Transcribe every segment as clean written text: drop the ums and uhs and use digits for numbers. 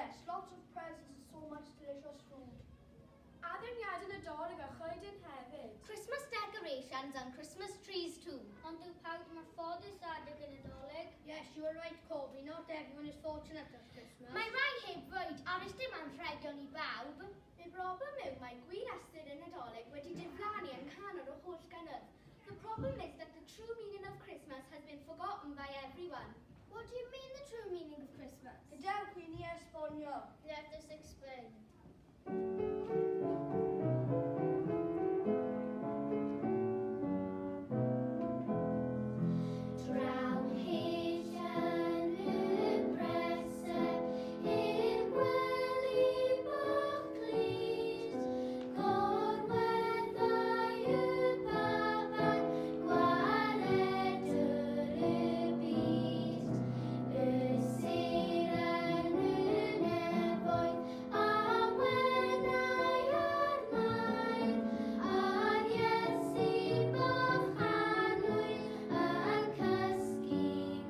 Yes, lots of presents and so much delicious food. Addurniadau Nadolig a choeden hefyd. Christmas decorations and Christmas trees too. Ond dyw pawb mor ffodus adeg y Nadolig. Yes, you are right, Kobe. Not everyone is fortunate at Christmas. Mae rai heb fwyd a does dim anrhegion i bawb. Y broblem yw mae gwir ystyr y Nadolig wedi diflannu yng nghanol yr holl gynnwrf. The problem is that the true meaning of Christmas has been forgotten by everyone. What do you mean, the true meaning of Christmas? Gadewch i ni esbonio. Let us explain. Draw hyll yn y preseb, i'r gwely bach clyd, gorweddai y baban, gwaredwr y byd. Y sêr yn y nefoedd, a wenai ar Mair, a'r Iesu bach annwyl yn cysgu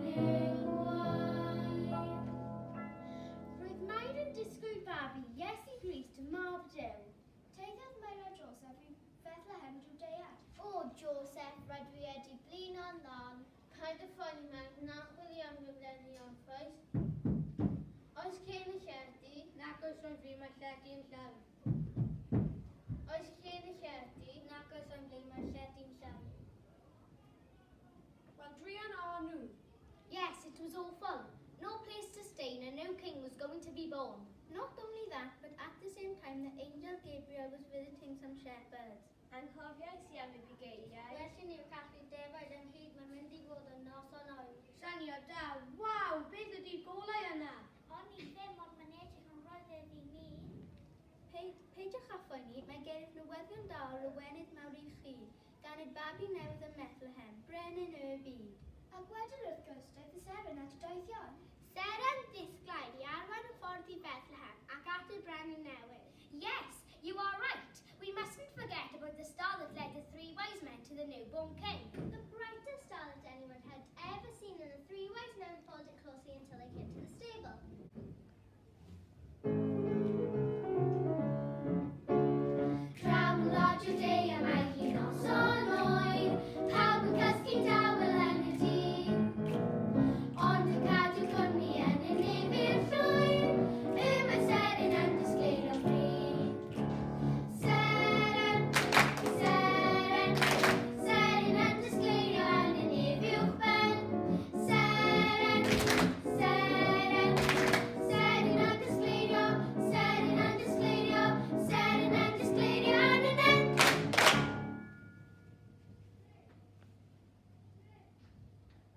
mewn gwair. Roedd Mair yn disgwyl babi Iesu Grist, mab Duw. Teithiodd Mair a Joseph i Bethlehem, Jwdea. O, Joseph, rydw i wedi blino'n lân. Paid â phoeni, Mair, na chwilio am rywle i orffwys. Oes lle yn y llety? Nac oes rwy'n flin, mae llety yn llawn. Oes lle yn y llety? Nac oes rwy'n flin, mae'r llety'n llawn. Wel, druan â nhw. Yes, it was awful. No place to stay and a new king was going to be born. Not only that, but at the same time the angel Gabriel was visiting some shepherds. Anghofiais i am y bugeiliaid. Well i ni casglu defaid ynghyd, mae'n mynd i fod yn noson oer. Syniad da. Waw, beth ydy'r golau yna? Wn i ddim, ond mae'n edrych yn rhyfedd i mi. Peidiwch â phoeni, mae gennyf newyddion da o lawenydd mawr i chi. Ganed babi newydd ym Methlehem, brenin y byd. Ac wedyn wrth gwrs daeth y seren at y doethion. Seren ddisglair i arwain y ffordd i Bethlehem ac at y brenin newydd. Yes, you are right. We mustn't forget about the star that led the three wise men to the newborn king. The brightest star that anyone had ever seen, and the three wise men followed it closely until they came to the stable. Draw wlad Jwdea mae hi'n noson oer, pawb yn cysgu'n dawel yn y tŷ. Ond yn cadw cwmni yn y nef i'r llwyr, y mae seren yn disgleirio fri. Seren, seren, seren yn disgleirio yn y nef uwchben. Seren, seren, seren yn disgleirio, seren yn disgleirio, seren yn disgleirio yn y nef.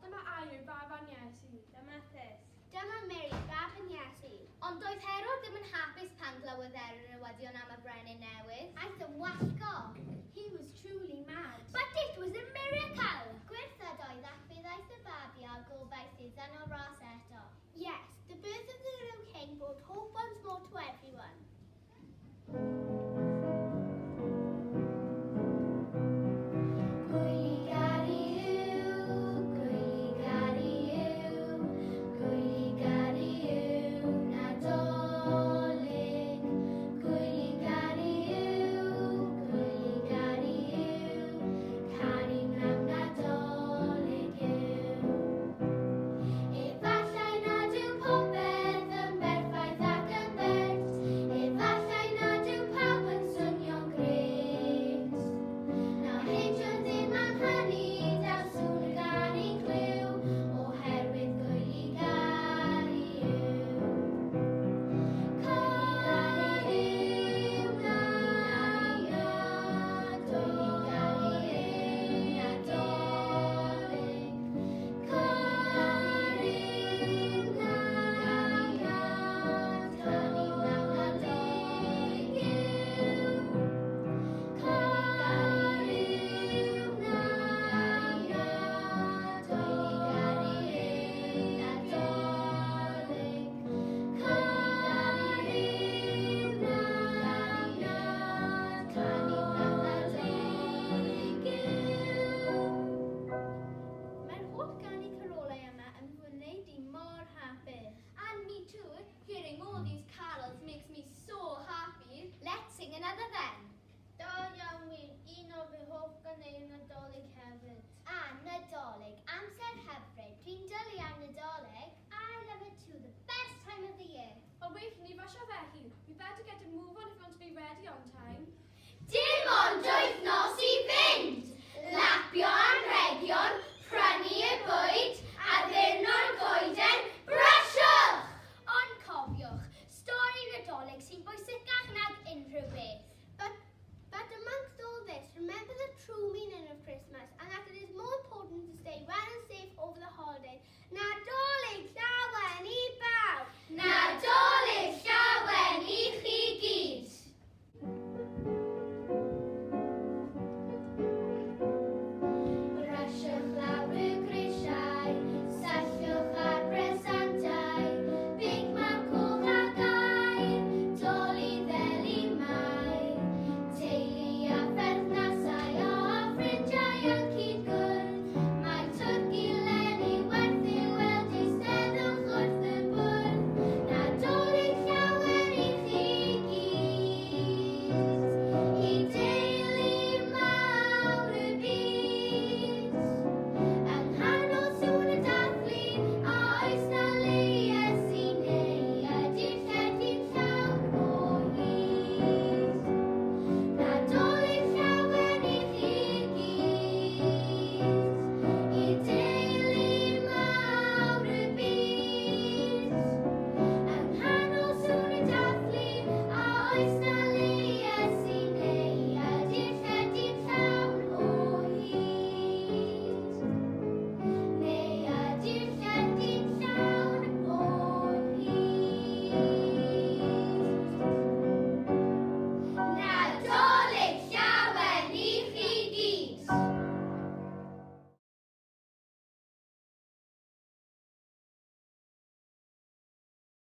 Dyma Aur, baban Iesu. Dyma Thys. Dyma Mary, baban Iesu. Ond doedd Herod ddim yn hapus pan glywodd er y newyddion am y brenin newydd. Aeth yn wallgo.